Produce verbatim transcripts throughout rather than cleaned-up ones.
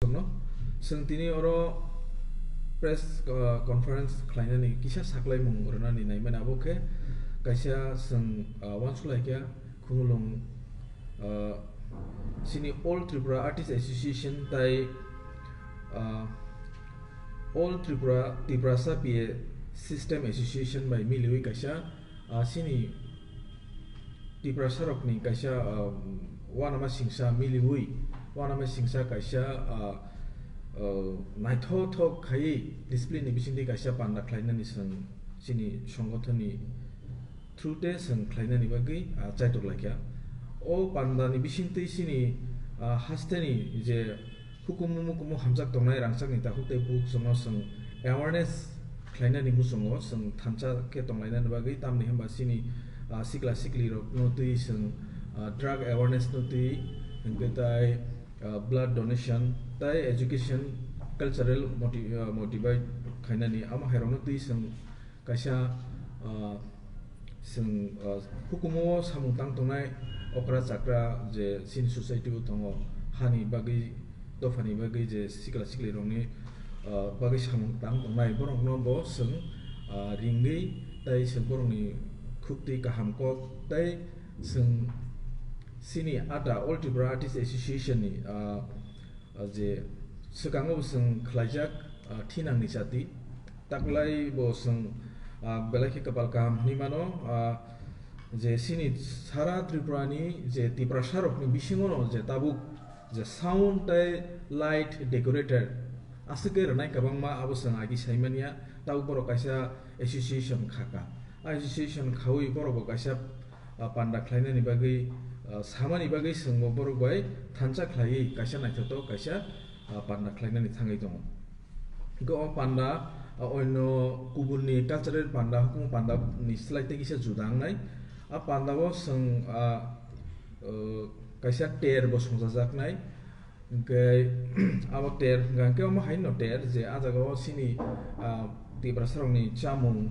Chwng tini oro press, ah, conference khlainani kisa saklaimung rwnani naimani, abo khe kaisa chwng, ah, uansuk lai kha Khumulwng, ah, chini All Tripura Artist Association tai, ah, All Tripura Tiprasa P A System Association bai miliwi kaisa, ah, chini Tiprasarokni kaisa, ah, uanama singsa miliwi, uanama singsa kaisa, ah, ah, naithothok khaiwi discipline ni bisingtwi kaisa panda khlainani chwng chini songothonni through te chwng khlainani bagwi, ah, chaitok lai kha. O panda ni bisingtwi chini, ah, haste ni je hukumu mukumu hamjak tongnai rangchak ni takhuk tei bukhuk chwngno chwng awareness khlainani muchungo chwng thansa khe tonglainani bagwi, tamni hwnba chini, ah, sikla sikli rokno twi chwng, ah, drug awareness no twi, hwnkhe tai, ah, blood donation tai education, cultural moti-, ah, motivate khainani amo hairokno twi chwng kaisa, ah, chwng, ah, hukumu o samung tang tongnai okra chakra je chini society o tongo, hani bagwi, dophani bagwi je sikla sikli rokni, ah, bagwi samung tang tongnai, borokno bo chwng, ah, ringwi tai chwng borokni khuktwi kaham kok tai chwng chini ata All Tripura Artist Association ni, ah, ah, je swkango bo chwng khlaijak, ah, thinangni chati. Taklai bo chwng, ah, belai khe kwpal kaham hwnwi mano, ah, je chini sara Tripura ni je Tiprasa rokni bisingo no je tabuk je sound tei light decorator aswk khe rwnai kwbangma, abo chwng agi sai manya. Tabuk borok kaisa association kha kha. A association khaui borok bo kaisa, ah, panda khlainani bagwi, ah, samani bagwi chwngbo borok bai thansa khlaiwi kaisa naithotok kaisa, ah, panda khlainani thangwi tongo. Hwnkhe o panda, ah, oino kubunni cultural panda, hukumu panda ni slai tei kisa juda wngnai. A panda o chwng, ah, ah, kaisa ter bo songchajaknai. Hwnkhe abo ter hwnkha hwnkhe omo hai no ter je ah jaga o chini, ah, Tiprasa rokni chamung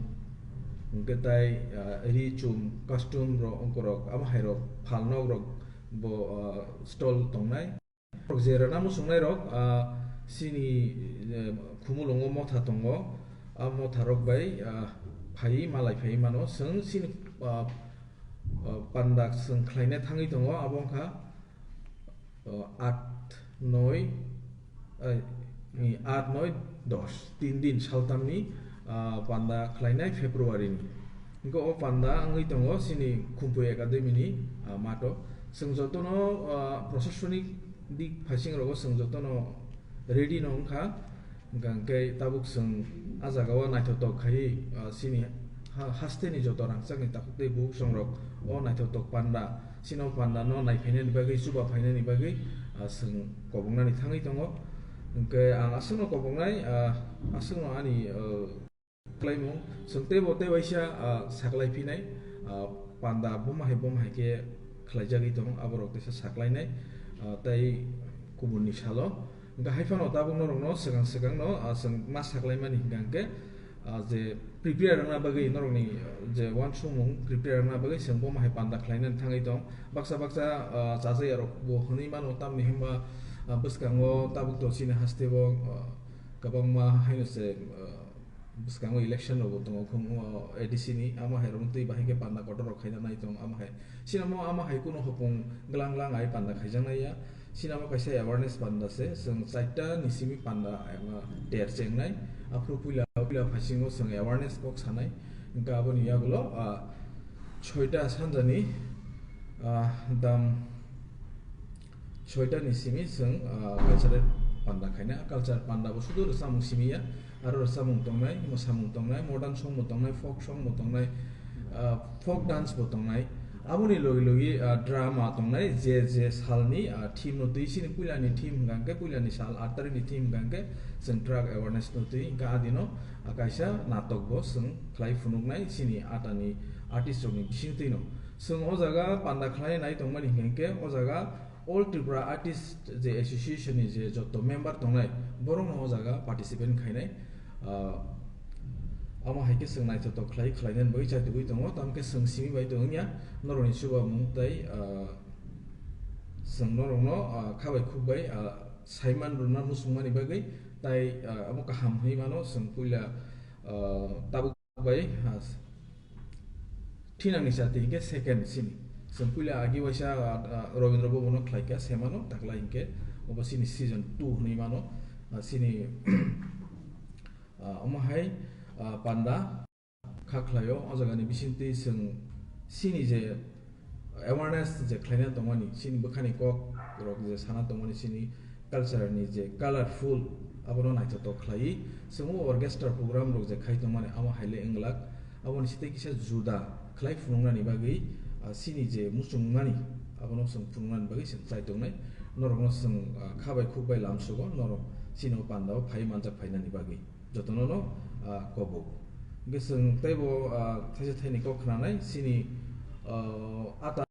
hwnkhe tai, ah, ri chum custom rok ongkorok amo hai rok phalnok rok bo, ah, stall tongnai. Rok je rwna muchungnai rok, ah, chini, eh, Khumulwngo motha tongo, ah, motha rok bai, ah, phaiwi malai phaiwi mano chwng chini, ah, ah, panda chwng khlaina thangwi tongo abo wngkha, ah, aat, noi, eh, ni aat, noi, dos, tin din saltamni, ah, panda khlainai February ni. Hwnkhe o panda wngwi tongo chini Khumpui Academy ni, ah, mato. Chwng jotono, ah, prosasonik dik phaising rogo chwng jotono ready no wngkha. Hwnkha hwnkhe tabuk chwng ah jaga o naithotok khaiwi, ah, chini ha-, haste ni joto rangchak ni takhuk tei bukhuk chwng rok o naithotok panda, chini o panda no naiphainani bagwi, chuba phainani bagwi, ah, chwng koboknani thangwi tongo. Hwnkhe ang aswkno koboknai, ah, aswkno ani, ah, khlaimung, chwng teibo tei waisa, ah, saklai phinai, ah, panda buma hai buma hai khe khlaijagwi tong, aborok teisa saklainai, ah, tei kubunni salo. Hwnkhe hai phano tabuk norokno swkang swkangno, ah, chwng ma saklaimani hwnkha hwnkhe, ah, je prepare wngna bagwi norokni, ah, je uansukmung prepare wngna bagwi chwng buma hai panda khlainani thangwi tong. Baksa baksa, ah, chajakya rokbo hwnwi mano, tamni hwnba, ah, bwskango tabuk to chini hasteo, ah, kwbangma haino se, ah, bwskango election rokbo tongo, khum, o, A D C ni, amo hai rokno twi bahai khe panda kotor rok khaina nai tong, amo hai. Sinamo amo hai kuno hopung glang glang ai panda khaijaknai ya. Sinamo kaisa awareness panda se, chwng chaita ni simi panda, ah, ter chengnai. Aphuru puila, puila phaisingo chwng awareness kok sanai. Hwnkhe aboni yagulo, ah, soita sanjani, ah, dam soita ni simi chwng, ah, cultural panda khaina. Culture panda bo sudu rwchapmung simi ya, aro rwchapmung tongnai, mwsamung tongnai, modern song bo tongnai, folk song bo tongnai, ah, folk dance bo tongnai. Aboni logi logi, ah, drama tongnai, je je salni, ah, theme no twi, chini puilani theme hwnkha hwnkhe puilani sal, aat tarikni theme hwnkha hwnkhe chwng drug awareness no twi, hwnkhe adino, ah, kaisa natok bo chwng khlai phunuknai chini atani artist rokni bisingtwi no. Chwng o jaga panda khlai nai tongmani hwnkha hwnkhe o jaga All Tripura Artist je association ni je joto member tongnai, borokno o jaga participant khainai. Ah, amo hai khe chwng naithotok khlai khlainani bagwi chaitugwi tongo, tamo khe chwng simi bai tongya norokni chubamung tei, ah, chwng norokno, ah, kha bai khuk bai, ah, saiman rwna muchungmani bagwi tai, ah, amo kaham hwnwi mano. Chwng puila, ah, tabuk bai, ah, thinangni chati hinkhe second sini. Chwng puila agi waisa, ah, ah, Rabindra Bhavan-o khlaikha, semano takla hinkhe obo sini season two hwnwi mano. Ah, sini, ah, omo hai, ah, panda kha khlaio. O jagani bisingtwi chwng sini je awareness je khlaina tongmani, sini bwkhani kok rok je sana tongmani, sini culture ni je colorful, abono naithotok khlaiwi chwng o orchestra program rok je khai tongmani, amo haile wnglak. Aboni sitei kisa juda khlai phunuknani bagwi, ah, sini je muchungmani, abono chwng phunuknani bagwi chwng chai tongnai. Norokno chwng, ah, kha bai khuk bai lamsugo, norok sini o panda o phai manjak phainani bagwi. Jotono no, ah, kobok. Hingke chwng teibo, ah, thaisa thaini kok khnanai, sini, ah, ata